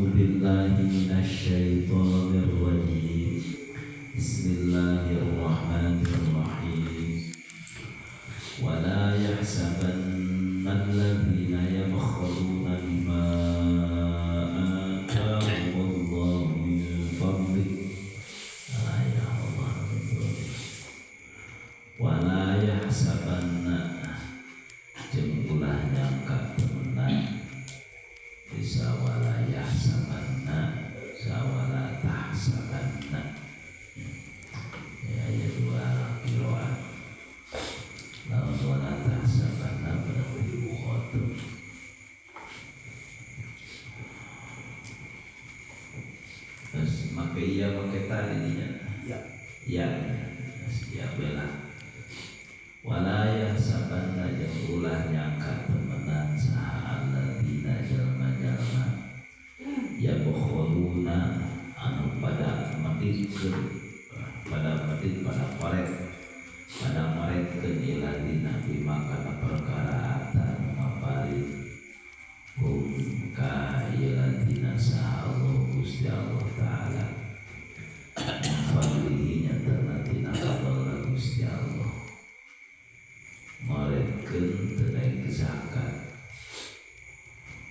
A'udzu billahi minasyaitonir rajim. Bismillahirrahmanirrahim. Wa la yahsabanna alladziina yabkhaluna bima aataahumullahu min fadlihi. Ya Allah. Wa la yahsabanna jeung ulah nyangka temenan bisa wala yahsabanna sawala tahsabanna ya ya dua qiraat lawan wala tahsabanna berarti mukhatab. Terus make iya make ta dinya ya ya ya bela wala yahsabanna jeung ulah nyangka temenan saha alladzina jalma-jalma yabkhuluna anu pada meditkeun pada medit pada koret pada ngoretkeun iladina bima kana perkara ata nu maparin hum ka iladina saha Allah Gusti Allah Ta'ala fadlihi nyatana tina fadlna Gusti Allah ngoretkeun teu naik zakat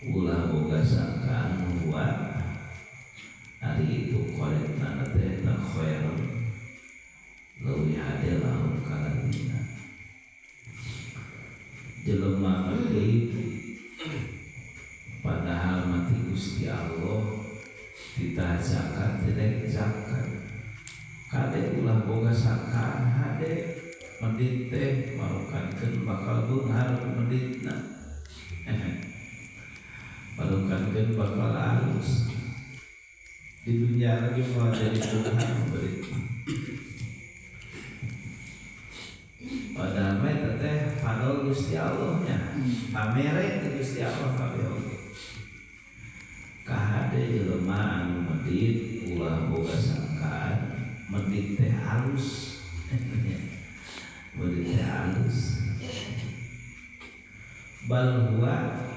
ulah boga sangkaan huwa ari itu koretna teh eta khairun leuwih hade lahum kaladina jelema medit padahal mati Gusti Allah ditah zakat teu naik zakat kade ulah boga sangkaan hade medit teh marukankeun bakal beunghar meditna marukankeun bakal alus di dunia lagi mau jadi beunghar medit padahal mah eta teh fadl Gusti Allah nya pamere teh Gusti Allah kabeh oge kahade jelema anu medit ulah boga sangkaan medit teh alus medit teh alus bal huwa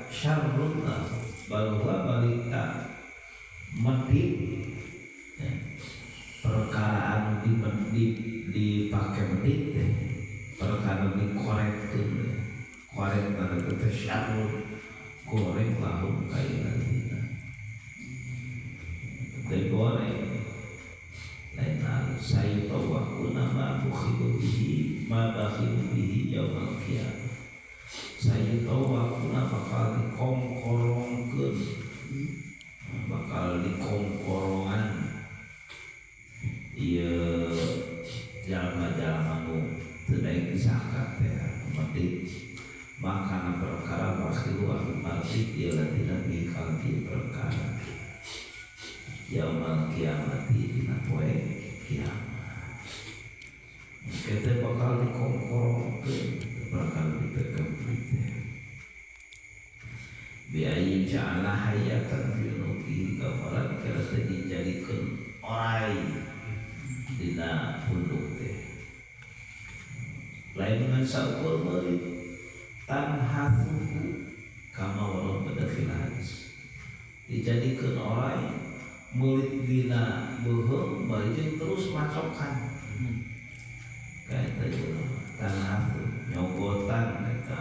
syarrun bal huwa balita medit perkara anu dipake medit teh perkara dikoretkeun koret pada teh syarrun goreng lahum kailadzina teh goreng lain alus sayutawaquna ma bukhilu bihi ma bakhilu bihi yaumal qiyamah sayutawaquna bakal dikongkorongkeun bakal dikongkorongan ieu jalma-jalma nu teu daek zakat teh medit makana perkara bakhilu anu medit ieu ladina bi kalti perkara yaumal kiamati dina poe kiamat kita bakal dikongkorongkeun bakal dipegem teh biayi ja'ala hayatan fi unuqihi kamaran kira teh dijadikeun orai dina punduk teh lain dengan saukur meulit tanhathuhu kama warada fil hadis dijadikeun orai meulit dina beuheung bari jeung terus macokan kayak tadi tanhathu nyogotan eta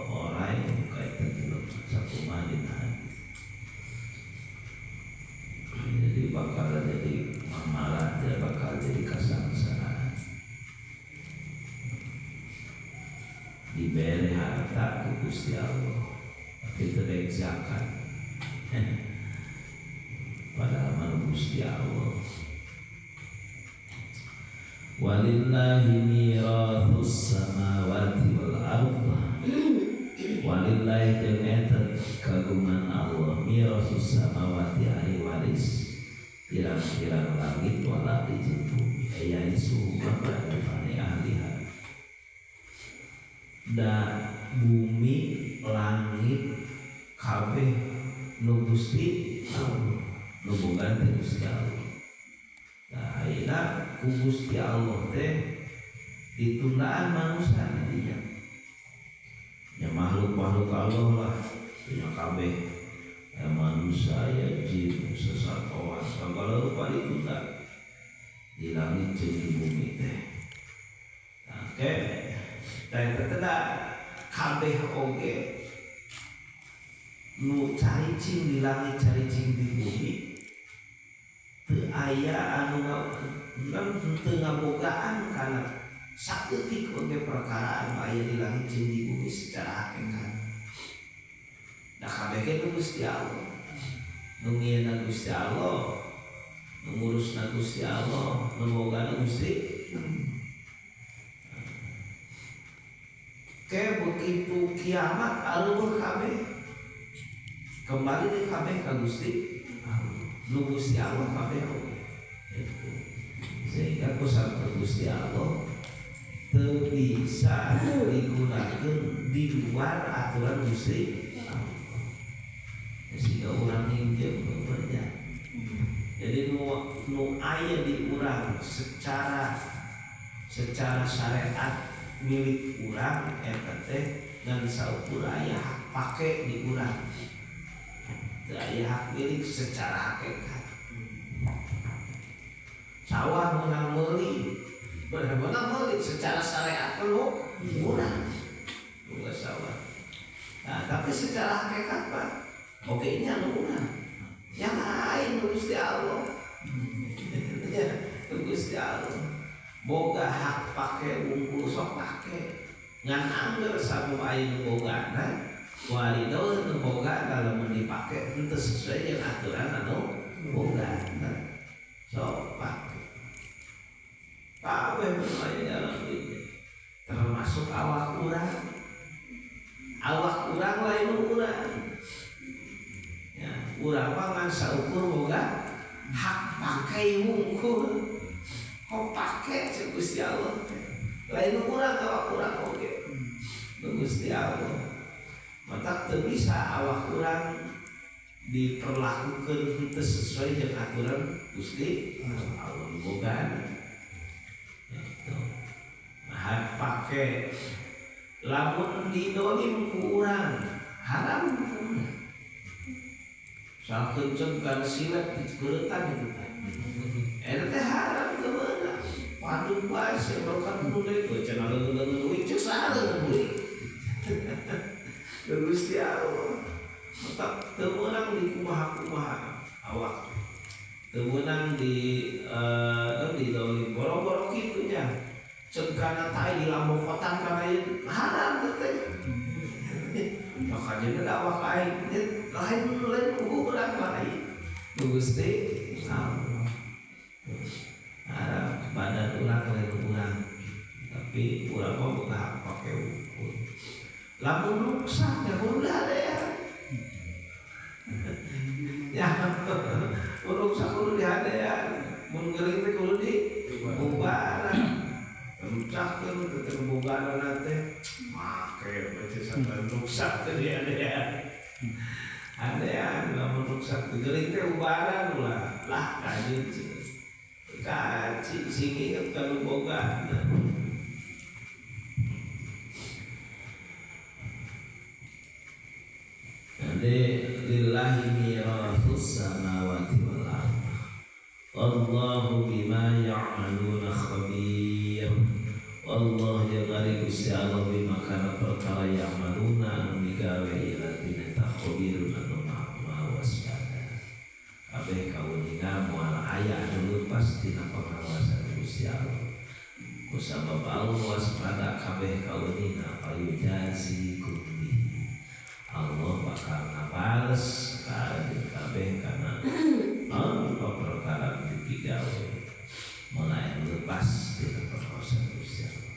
orai kayak tadi sakumaha dina hadis jadi bakal jadi amalan dia bakal jadi kasangsaraan diberi harta ku Gusti Allah tapi teu daek zakat padahal mah Gusti Allah walillahi mirathus samawati wal ardh walillahi jeung eta kagungan Allah mirathus samawati ari waris pirang-pirang langit wal ardi jeung bumi aya isu ba'da fani ahliha da bumi langit kabeh nu Gusti Allah nu boga teh Gusti Allah. Nah ayeuna ku Gusti Allah teh ditundaan manusia dinya ya makhluk-makhluk Allah lah nya kabeh ya manusia Manusia aya jin sesatoan sagala rupa ditunda di langit jeung di bumi teh. Nah, oke. Dan teteh kabeh oge nu caricing di langit caricing di bumi teu aya anu teu ngabogaan kana saeutik oge perkara anu aya di langit jeung di bumi secara hakikat. Nah kabeh ge nu Gusti Allah. Nu ngieuna Gusti Allah, nu ngurusna Gusti Allah, nu bogana Gusti. Ke begitu kiamat aleueuh kabeh kembali di kabeh ka Gusti Allah. Nu Gusti Allah kabeh oge. Sehingga ku Gusti Allah teu bisa digunakeun di luar aturan Gusti Allah. Sehingga urang ninjem bekerja. Jadi nu aya di urang secara syariat milik urang eta teh ngan saukur aya hak pake di urang. Teu aya hak milik secara hakikat. Sawah menang meuli, benar-benar meuli secara syariat nu urang. Boga sawah. Nah, tapi secara hakikat Pak, oke ini anu urang. Yang lain Gusti Allah. Ya, Gusti Allah. Boga hak pake wungkul sok pake. Ngan angger sabab aya nu bogana, walido nu boga lamun dipake henteu sesuai jeung aturan anu bogana. Sok pake. Kabeh nu aya dalam dunya. Termasuk awak urang. Awak urang lain nu urang. Ya, urang mah ngan saukur boga hak pakai wungkul. Kok pake cek Gusti Allah teh. Lain urang awak urang oge. Nu Gusti Allah. Matak teu bisa awak urang diperlakukeun henteu sesuai jeung aturan Gusti Allah bogana. Itu. Hak pake lamun didolim ku urang haram hukumna. Salah kenceng kana silet dikeureutan itu teh. Eta teh haram teu meunang. Waduh bae sebrokan kudu deui cenah leungeun-leungeun duit ceuk saha leungeun duit. Gusti Allah. Matak teu meunang di kumaha-kumaha awak. Teu meunang di dolim boro-boro kitu nya. Ceuk kana tai di lambokotan kana ieu haram teh. Maka jadi awak aing lain lain urang lain. Gusti Allah. Haram badan urang lain urang. Tapi urang mah boga hak pake ukur. Lamun ruksak ya kudu ada ya. Ya, ruksak kudu dihadean. Mun geuring teh kudu di bubaran. Ruksakeun teh bubaran teh make baca sampai ruksak teh dihadean. Hadean lamun ruksak teh geuring teh bubaran ulah. Lah kajeun kaci sing inget ka nu boga. Jadi lillahi mirathus samawati wal ardh. Wallahu bima ya'maluna khabir. Wallahu jagari Gusti Allah bima kana perkara ya'maluna anu migawe ilatina takhabirun anu maha waspada. Kabeh kauninga moal aya anu lepas tina pengawasan Gusti Allah. Kusabab Allah waspada kabeh kauninga payujazi kumbi. Allah bakal ngabales ka kabeh kana apa perkara dipigawe mulai lepas tina pengawasan Gusti Allah.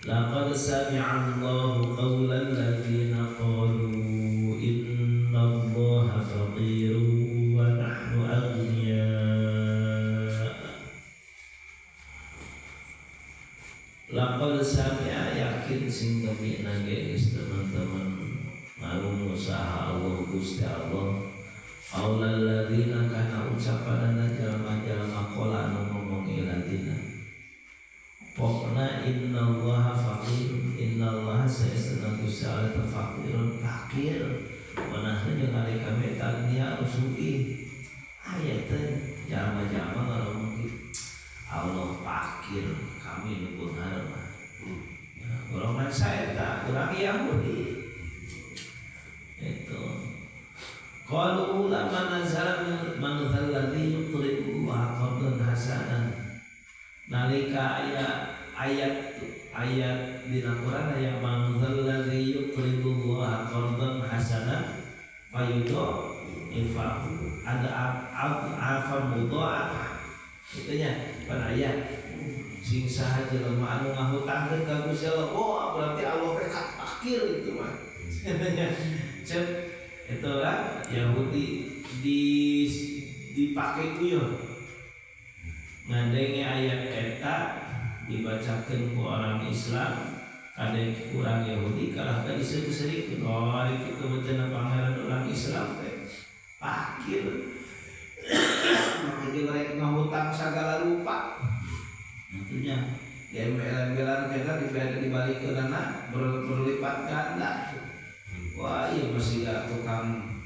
Laqad sami'a Allahu qawla alladziina qalu inna Allaha faqirun wa nahnu aghniya. Laqad sami'a yakin sing demi nage geus teman-teman ngarungu saha Allah Gusti Allah qaula alladziina kana ucapanana jalma-jalma qala anu ngomong iladina pokna innallaha faqirun innallaha saestuna Gusti Allah teh faqirun fakir Wanahna jeung ari kami tagnia usugi aya teh jalma-jalma ngomong kitu Allah fakir kami nu beunghar mah. Golongan saeta urang Yahudi itu. Qalu lamma nazala man dzal ladzi yuqridu Allah qardan hasanan. Nalika aya ayat dina Quran aya man dzal ladzi yuqridu Allah qardan hasanan fayudu ifahu ada afa mudha'afah. Itunya pan aya sing saha jelema anu ngahutangkeun ka Gusti Allah, oh berarti Allah teh fakir itu mah. Cep itulah Yahudi dipakai kuyon ngadenge ayat eta dibacakeun ku orang Islam kadang kurang Yahudi kalah ka diseurik-seurikeun oh ari kitu mah cenah pangeran orang Islam teh fakir maka jeung rek ngahutang sagala rupa itunya diembel-embelan kita diberi dibalikeunana berlipat ganda. Wah iya masih gak tukang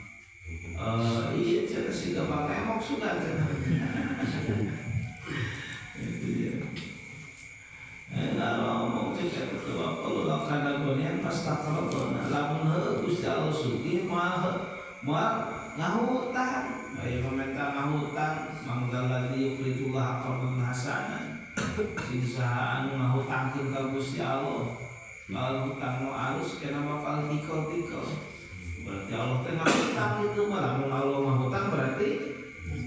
iya cenah siga bang emok sugan cenah. Itu dia. Ngomong cek eta teh kalau kana gonian pas taqradona lamun heuh Gusti Allah sugih moal moal ngahutang. Aya mamenta ngahutang mangdal ladzi yuqridullah qardan hasanan. Sing saha anu ngahutangkeun ka Gusti Allah. Kalau hutang mau alus kena bakal tikal-tikal. Berarti Allah teh ngahutang itu mah lamun Allah ngahutang berarti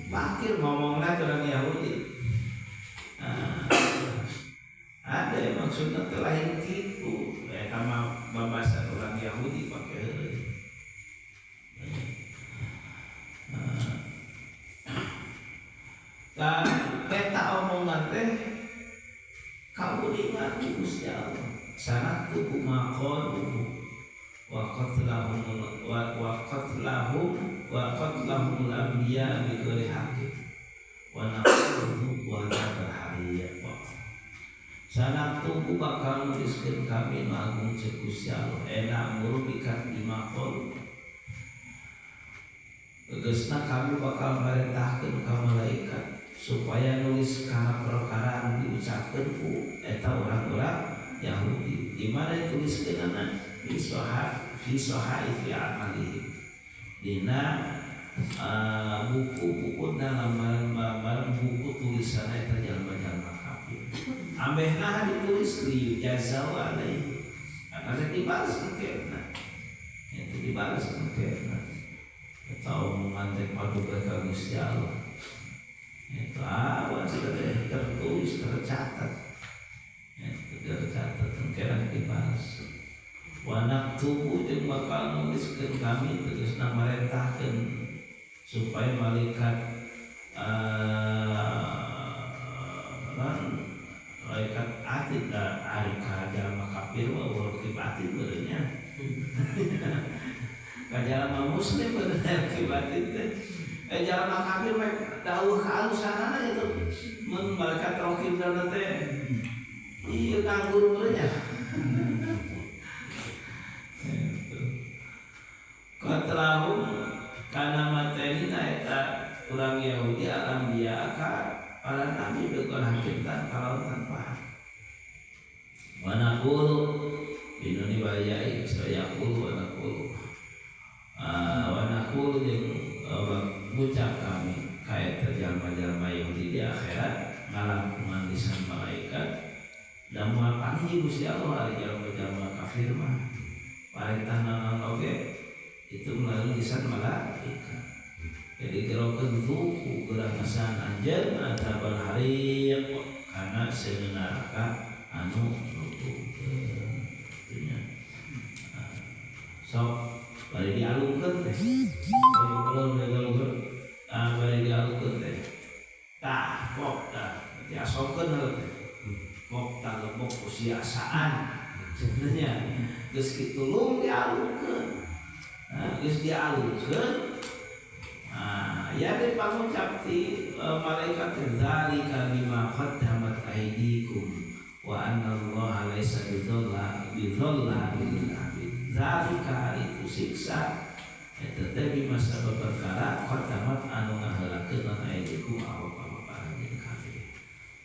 fakir ngomongna orang Yahudi. Nah, ada yang maksudnya teh lain kitu eta mah babasan orang Yahudi pake heureuy. Nah, eta omongan teh kaulingan Gusti Allah. Sanaktubu ma qalu wa qatlahum wa qatlahum wa qatlahumul anbiya bi ghairi haqqin wa naqulu wa la hariyya. Sanaktubu bakal nuliskeun kami nu agung ceuk Gusti Allah ena murubikat bima qalu. Tegasna kami bakal marentahkeun ka malaikat supaya nulis kana perkara anu diucapkeun ku eta orang-orang Yahudi. Di mana dituliskeunana fi sohaf fi sohaifi amalihim. Dina buku-buku lambaran-lambaran buku tulisan eta jalma-jalma kafir. Ambehna ditulis li jazau alaihi. Karena dibalas engkena. Itu dibalas engkena. Eta omongan teh paduka ka Gusti Allah. Itu awas tertulis tercatat. Itu tercatat engkena dibalas. Wa naktubu jeung bakal nuliskeun kami tegasna marentahkeun supaya malaikat malaikat atid da ari ka jalma kafir mah raqib atid beureunnya. Ka jalma muslim beureun raqib atid teh. Jalma kafir mah dawuh kaalusanana itu mun malaikat raqib teh ieu nganggur beureunnya. Qatlahum kana materina eta urang Yahudi alam dia ka para nabi beukon hakim tan kalau tanpa hak. Wa naqulu binuni bayai sayaqulu wa naqulu. Wa naqulu jeung ngucap kami ka eta jalma-jalma Yahudi di akhirat ngalangkungan lisan malaikat dan moal panggih Gusti Allah ari jalma-jalma kafir mah parentah naon oge itu melalui lisan malaikat. Jadi gerokeun zuku geura ngesan anjeun adzabal hariq kana seuneu neraka anu nutukeun. Nya. Sok bari dialungkeun teh. Bari ulun dialungkeun. Ah bari dialungkeun teh. Tah kok tah diasongkeun heula teh. Kok tah lebok usiasaan. Sebenarnya geus kitu lung dialungkeun. Nah, geus dialungkeun. Nah, ya teh pangucap ti malaikat zalika bima qaddamat aydikum wa anna Allaha laisa bidzalla bidzalla lil abid. Zalika itu siksa Eta teh bima sabab perkara qaddamat anu ngaheulakeun naon aidikum awak-awak aranjeun kabeh.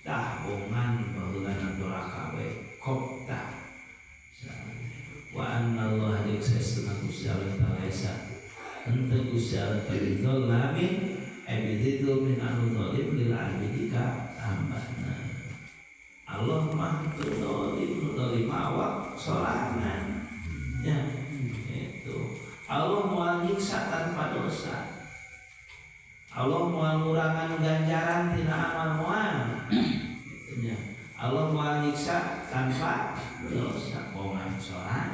Tah, bongan baheulana doraka we kop tah. Wa anna Allah jeung saestuna Gusti Allah laisa, henteu Gusti Allah teh, bidzalamin, eh, bidzulmin, anu zalim, lil abidi ka hambana. Allah mah teu zalim, nu zalim awak sorangan ya. Itu Allah moal nyiksa tanpa dosa, Allah moal ngurangan ganjaran tina amal, moal. Gitu nya. Allah moal nyiksa tanpa dosa, bongan sorangan.